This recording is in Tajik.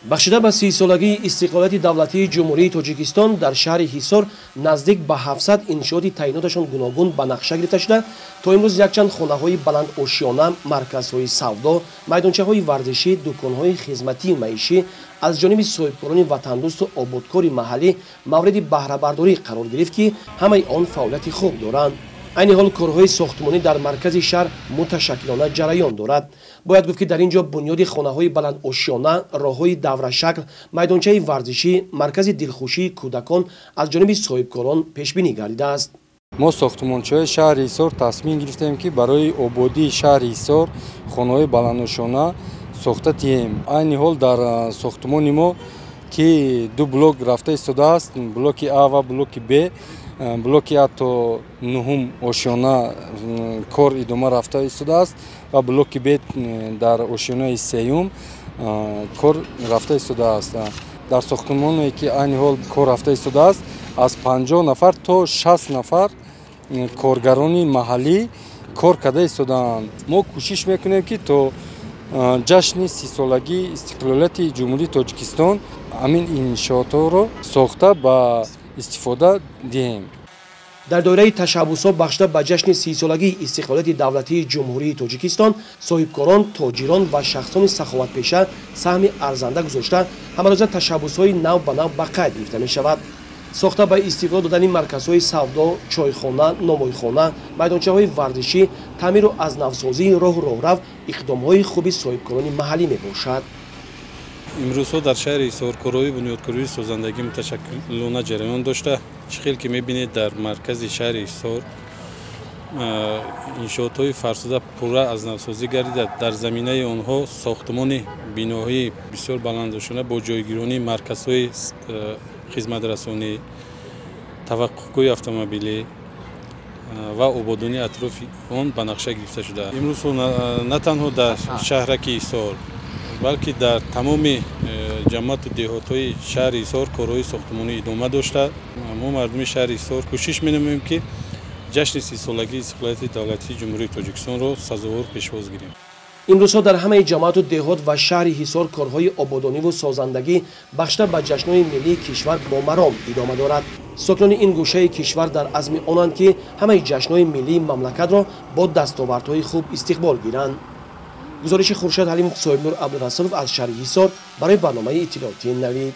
Бахшида ба 30-солагии истиқлолияти давлатии Ҷумҳурии Тоҷикистон дар шаҳри Ҳисор наздик ба 700 иншооти таъиноташон гуногун ба нақша гирифта шуда, то имрӯз якчанд хонаҳои баландошёна, марказҳои савдо, майдончаҳои варзишӣ, дуконҳои хизматию маишӣ аз ҷониби соҳибкорони ватандӯсту ободкори маҳаллӣ мавриди баҳрабардорӣ қарор гирифт, ки ҳамаи он фаъолияти хуб доранд. Айни ҳол корҳои сохтмонӣ дар маркази шаҳр муташаккилона ҷараён дорад. Бояд гуфт, ки дар ин ҷо бунёди хонаҳои баландошёна, роҳҳои даврашакл, майдончаи варзишӣ, маркази дилхушии кӯдакон аз ҷониби соҳибкорон пешбинӣ гардидааст. Мо сохтмончиҳои шаҳри Ҳисор тасмим гирифтем, ки барои ободии шаҳри Ҳисор хонаҳои баландошёна сохта диҳем. Айни ҳол дар сохтмони мо, ки ду блок рафта истодааст, блоки А ва блоки Б. Блоки А то нуҳум ошёна кор идома рафта истодааст ва блоки Б дар ошёнаи сеюм кор рафта истодааст. Дар сохтмоне, ки айни ҳол кор рафта истодааст, аз 50 нафар то 60 нафар коргарони маҳаллӣ кор карда истодаанд. Мо кӯшиш мекунем, ки то ҷашни 30-солагии истиқлолияти Ҷумҳурии Тоҷикистон ҳамин иншоотҳоро сохта ба истифода диҳем. Дар доираи ташаббусҳо бахшида ба ҷашни 30-солагии истиқлолияти давлатии Ҷумҳурии Тоҷикистон соҳибкорон, тоҷирон ва шахсони саховатпеша саҳми арзанда гузошта, ҳамарӯза ташаббусҳои нав ба нав ба қайд гирифта мешавад. Сохта ба истифода додани марказҳои савдо, чойхона, номойхона, майдончаҳои варзишӣ, таъмиру аз навсозии роҳу роҳрав иқдомҳои хуби соҳибкорони маҳаллӣ мебошад. Имрӯзҳо дар шаҳри Ҳисор корҳои бунёдкории созандагӣ муташаккилона ҷараён дошта, чӣ хел ки мебинед, дар маркази шаҳри Ҳисор иншоотҳои фарсуда пурра аз навсозӣ гардида, дар заминаи онҳо сохтмони биноҳои бисёр баландошёна бо ҷойгиронии марказҳои хизматрасонӣ, таваққуфгоҳи автомобилӣ ва ободонии атрофи он ба нақша гирифта шудааст. Имрӯзҳо на танҳо дар шаҳраки Ҳисор, балки дар тамоми ҷамоату деҳотҳои шаҳри Ҳисор корҳои сохтмонӣ идома дошта. Мо, мардуми шаҳри Ҳисор, кӯшиш менамоем, ки ҷашни 30-солагии истиқлолияти давлатии Ҷумҳурии Тоҷикистонро сазовор пешвоз гирем. Имрӯзҳо дар ҳамаи ҷамоату деҳот ва шаҳри Ҳисор корҳои ободониву созандагӣ бахшида ба ҷашнҳои миллии кишвар бо маром идома дорад. Сокинони ин гӯшаи кишвар дар азми онанд, ки ҳамаи ҷашнҳои миллии мамлакатро бо дастовардҳои хуб истиқбол гиранд. Гузориши Хуршед Ҳалимов, Соҳибнур Абдурасулов аз шаҳри Ҳисор барои барномаи иттилоотии Навид.